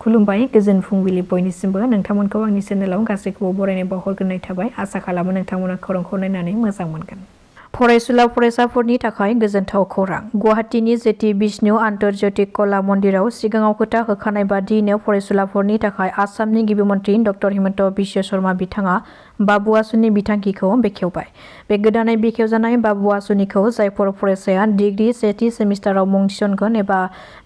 खुलुमबाय गोजोन फुंबिलि बयनिसिमबो नोंथांमोनखौ आंनि चेनेलाव गासैखौबो बरायनाय बावहरग्रोनाय थाबाय आसा खालामो नोंथांमोना खौरांखौ नायनानै मोजां मोनगोन। फरायसुला फरायसाफोरनि थाखाय गोजोनथाव खौरां। गुवाहाटीनि जेटि बिष्णु आन्तर्जातिक कला मन्दिराव सिगाङाव खोथा होखानाय बादियैनो फरायसुलाफोरनि थाखाय आसामनि गिबि मन्त्रि डक्टर हिमन्त बिश्व शर्मा बिथाङा बाबु आसुनि बिथांखिखौ बेखेवबाय। बे गोदानै बेखेवजानाय बाबु आसुनिखौ जायफोर फरायसाया डिग्री सेथि सेमिस्टाराव मुं थिसनगोन एबा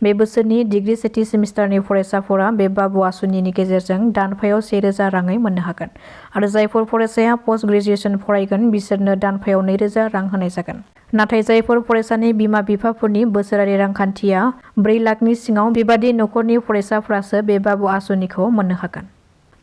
बे बोसोरनि डिग्री सेथि सेमिस्टारनि फरायसाफोरा बे बाबु आसुनिनि गेजेरजों दानफायाव 1000 राङै मोननो हागोन आरो जायफोर फरायसाया पोस्ट ग्रेजुएशन फरायगोन बिसोरनो दानफायाव 2000 रां होनाय जागोन। नाथाय जायफोर फरायसानि बिमा बिफाफोरनि बोसोरारि रांखान्थिया 4 लाखनि सिङाव बेबादि नखरनि फरायसाफ्रासो बे बाबु आसुनिखौ मोननो हागोन।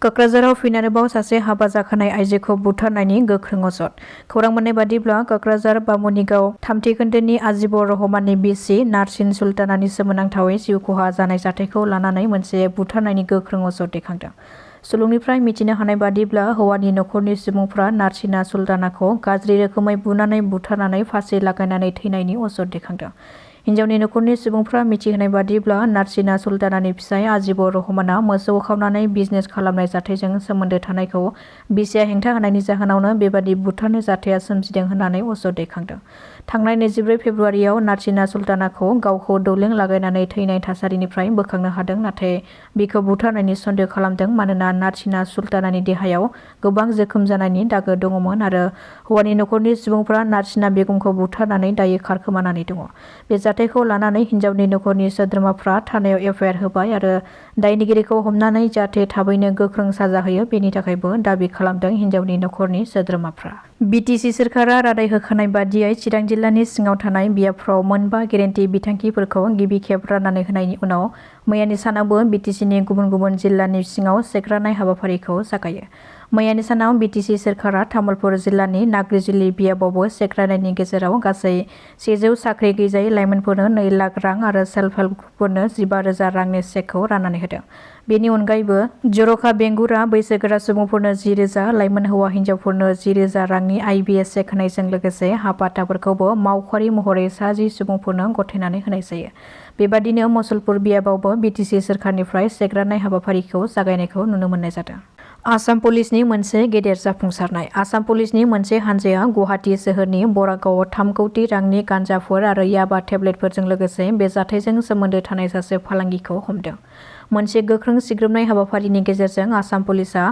कक्राझाराव फिन आरोबाव सासे हाबा जाखानाय आइजोखौ बुथारनायनि गोख्रों अजद। खौरां मोननाय बादिब्ला कक्राझार बामुनिगाव 3थि खोन्दोनि आजिबुर रहमाननि बिसि नार्सिन सुल्तानानि सोमोनांथावै जिउ खहा जानाय जाथायखौ लानानै मोनसे बुथारनायनि गोख्रों अजद दैखांदों। सुलुंनिफ्राय मिथिनो हानाय बादिब्ला हौवानि नखरनि सुबुंफ्रा नार्सिना सुल्तानाखौ गाज्रि रोखोमै बुनानै बुथारनानै फासि लागायनानै थैनायनि अजद दैखांदों। हिन्जावनि नखरनि सुबुंफ्रा मिथिहोनाय बादिब्ला नार्सिना सुल्तानानि फिसाय आजिबुर रहमाना मोसौ खावनानै बिजनेस खालामनाय जाथायजों सोमोन्दो थानायखौ बिसिया हेंथा होनायनि जाहोनावनो बेबादि बुथारनाय जाथाया सोमजिदों होननानै अजद दैखांदों। थांनाय 24 फेब्रुआरियाव नार्सिना सुल्तानाखौ गावखौ दौलें लागायनानै थैनाय थासारिनिफ्राय बोखांनो हादों नाथाय बिखौ बुथारनायनि सन्देह खालामदों मानोना नार्सिना सुल्तानानि देहायाव गोबां जोखोम जानायनि दागो दङमोन आरो हौवानि नखरनि सुबुंफ्रा नार्सिना बेगमखौ बुथारनानै दायो खारखोमानानै दङ। बे जाथायखौ लानानै हिन्जावनि नखरनि सोद्रोमाफ्रा थानायाव एफआइआर होबाय आरो दायनिगिरिखौ हमनानै जाहाथे थाबैनो गोख्रों साजा होयो बेनि थाखायबो दाबि खालामदों हिन्जावनि नखरनि सोद्रोमाफ्रा। बिटिसि सोरखारा रादाय होखानाय बादियै चिरां जिल्लानि सिङाव थानाय बियाबफ्राव मोनबा गेरेन्टि बिथांखिफोरखौ गिबि खेब राननानै होनायनि उनाव मैयानि सानावबो बिटिसिनि गुबुन गुबुन जिल्लानि सिङाव चेक राननाय हाबाफारिखौ जागायो। मैयानि सानाव बिटिसि सोरखारा तामुलपुर जिल्लानि नाग्रिजुलि बियाबावबो चेक राननायनि गेजेराव गासै 100 साख्रि गैजायै लाइमोनफोरनो 2 लाख रां आरो सेल्फ हेल्प ग्रुपफोरनो 15,000 रांनि चेकखौ राननानै होदों। बेनि अनगायैबो जर'खा बेंगुरा बैसोगोरा सुबुंफोरनो 10,000, लाइमोन हौवा हिन्जावफोरनो 10,000 रांनि IBS चेक होनायजों लोगोसे हाबाथाफोरखौबो मावख'आरि महरै 10 सुबुंफोरनो गथायनानै होनाय जायो। बेबादिनो मुसलपुर बियाबावबो बिटिसि सोरखारनिफ्राय चेक राननाय हाबाफारिखौ जागायनायखौ नुनो मोननाय जादों। आसाम पुलिसनि मोनसे गेदेर जाफुंसारनाय। आसाम पुलिसनि मोनसे हानजाया गुवाहाटी सोहोरनि बरागावआव 3 कौटि रांनि गान्जाफोर आरो याबा टेब्लेटफोरजों लोगोसे बे जाथायजों सोमोन्दो थानाय सासे फालांगिखौ हमदों। मोनसे गोख्रों सिग्रोमनाय हाबाफारिनि गेजेरजों आसाम पुलिसआ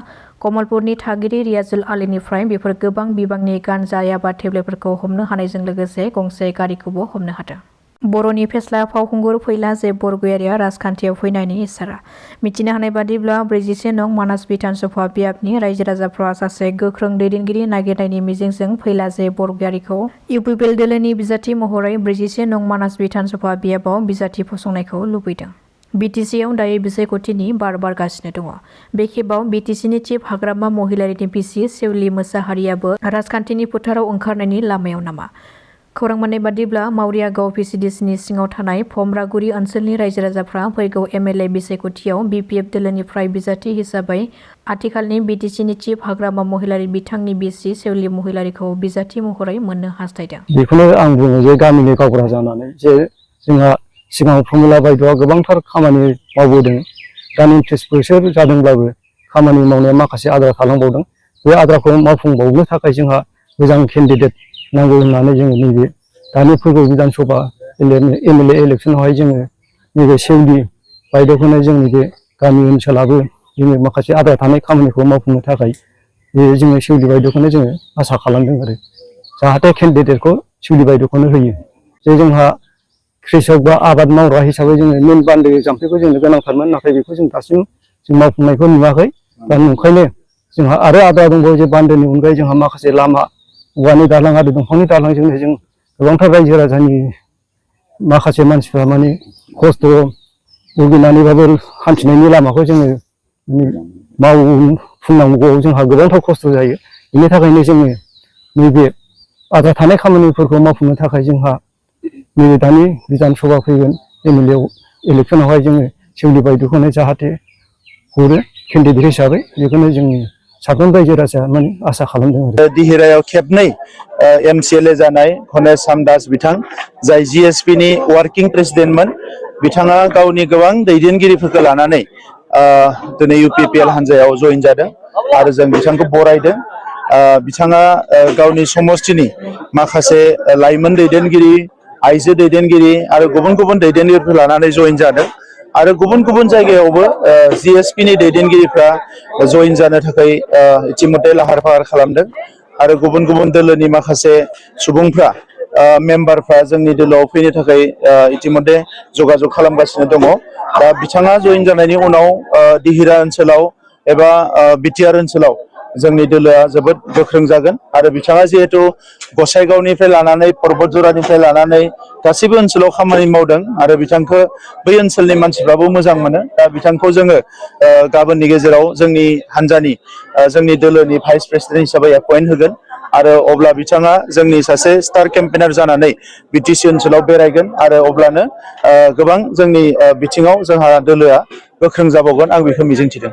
कमलपुरनि थागिरि रियाजुल आलीनिफ्राय बेफोर गोबां बिबांनि गान्जा याबा टेब्लेटफोरखौ हमनो हानायजों लोगोसे गंसे गारिखौबो हमनो हादों। बर'नि फेस्ला फावखुंगुर फैला जे बरगयारिया राजखान्थियाव फैनायनि इसारा। मिथिनो हानाय बादिब्ला 41 नं मानास बिधानसभा बियाबनि रायजो राजाफ्रा सासे गोख्रों दैदेनगिरि नागिरनायनि मिजिंजों फैला जे बरगयारिखौ इउपिपिएल दोलोनि बिजाथि महरै 41 नं मानास बिधानसभा बियाबाव बिजाथि फसंनायखौ लुबैदों। बिटिसिआव दायो बिसायख'थिनि बार बारगासिनो दङ। बे खेबाव बिटिसिनि चिफ हाग्रामा महिलारिनि बिसि सेउलि मोसाहारियाबो राजखान्थिनि फोथाराव ओंखारनायनि लामायाव नामा? खौरां मोननाय बादिब्ला मावरियागाव पिसिडिसिनि सिङाव थानाय भमरागुरि ओनसोलनि रायजो राजाफ्रा फैगौ एमएलए बिसायख'थियाव बिपिएफ दोलोनिफ्राय बिजाथि हिसाबै आथिखालनि बिटिसिनि चिफ हाग्रामा महिलारि बिथांनि बिसि सेउलि महिलारिखौ बिजाथि महरै मोननो हास्थायदों। बेखौनो आं बुङो जे गामिनि गावबुरा जानानै जे जोंहा सिगाङाव फर्मुला बायद'आ गोबांथार खामानि मावबोदों। गामि बोसोर जादोंब्लाबो खामानि मावनाया माखासे आद्रा थालांबावदों। बे आद्राखौ मावफुंबावनो थाखाय जोंहा मोजां केन्डिडेट नांगौ होननानै जोङो नैबे दानि फैगौ बिधानसभा एमएलए इलेक्सनावहाय जोङो नैबे सेउलि बायद'खौनो जोंनि बे गामि ओनसोलाबो जोङो माखासे आद्रा थानाय खामानिखौ मावफुंनो थाखाय जोङो सेउलि बायद'खौनो जोङो आसा खालामदों आरो जाहाथे केन्डिडेटखौ सेउलि बायद'खौनो होयो। जे जोंहा कृषक बा आबाद मावग्रा हिसाबै जोङो मेन बान्दो जाम्फैखौ जोंनो गोनांथारमोन नाथाय बेखौ जों दासिम जों मावफुंनायखौ नुवाखै। दा ओंखायनो जोंहा आरो आद्रा दंबावो जे बान्दोनि अनगायै जोंहा माखासे लामा औवानि दालां आरो दंफांनि दालांजोंनो जों गोबांथार रायजो राजानि माखासे मानसिफ्रा माने खस्थ' भुगिनानैबाबो हान्थिनायनि लामाखौ जोङो मावफुंनांगौआव जोंहा गोबांथार खस्थ' जायो। बेनि थाखायनो जोङो नैबे आद्रा थानाय खामानिफोरखौ मावफुंनो थाखाय जोंहा नैबे दानि बिधानसभा फैगोन एमएलए इलेक्सनावहाय जोङो सेउलि बायद'खौनो जाहाथे हरो केन्डिडेट हिसाबै बेखौनो जोंनि साफ्रोम रायजो राजा माने आसा खालामदों आरो। दिहिरायाव खेबनै एमसिएलए जानाय गणेश सामदास बिथां जाय जिएसपि नि वार्किं प्रेसिडेन्टमोन बिथाङा गावनि गोबां दैदेनगिरिफोरखौ लानानै दिनै UPPL हान्जायाव जइन जादों आरो जों बिथांखौ बरायदों। बिथाङा गावनि समष्टिनि माखासे लाइमोन दैदेनगिरि, आइजो दैदेनगिरि आरो गुबुन गुबुन दैदेनगिरिफोर लानानै जइन जादों आरो गुबुन गुबुन जायगायावबो GSP नि दैदेनगिरिफ्रा जइन जानो थाखाय इतिमध्य लाहार फाहार खालामदों आरो गुबुन गुबुन दोलोनि माखासे सुबुंफ्रा मेम्बारफ्रा जोंनि दोलोआव फैनो थाखाय इतिमध्य जगाजग खालामगासिनो दङ। दा बिथाङा जइन जानायनि उनाव दिहिरा ओनसोलाव एबा BTR ओनसोलाव जोंनि दोलोआ जोबोद गोख्रों जागोन आरो बिथाङा जिहेतु गसाइगावनिफ्राय लानानै पर्बतजरानिफ्राय लानानै गासैबो ओनसोलाव खामानि मावदों आरो बिथांखौ बै ओनसोलनि मानसिफ्राबो मोजां मोनो। दा बिथांखौ जोङो गाबोननि गेजेराव जोंनि हान्जानि जोंनि दोलोनि भाइस प्रेसिडेन्ट हिसाबै एपइन्ट होगोन आरो अब्ला बिथाङा जोंनि सासे स्टार केम्पेनार जानानै BTC ओनसोलाव बेरायगोन आरो अब्लानो गोबां जोंनि बिथिङाव जोंहा दोलोआ गोख्रों जाबावगोन, आं बेखौ मिजिंथिदों।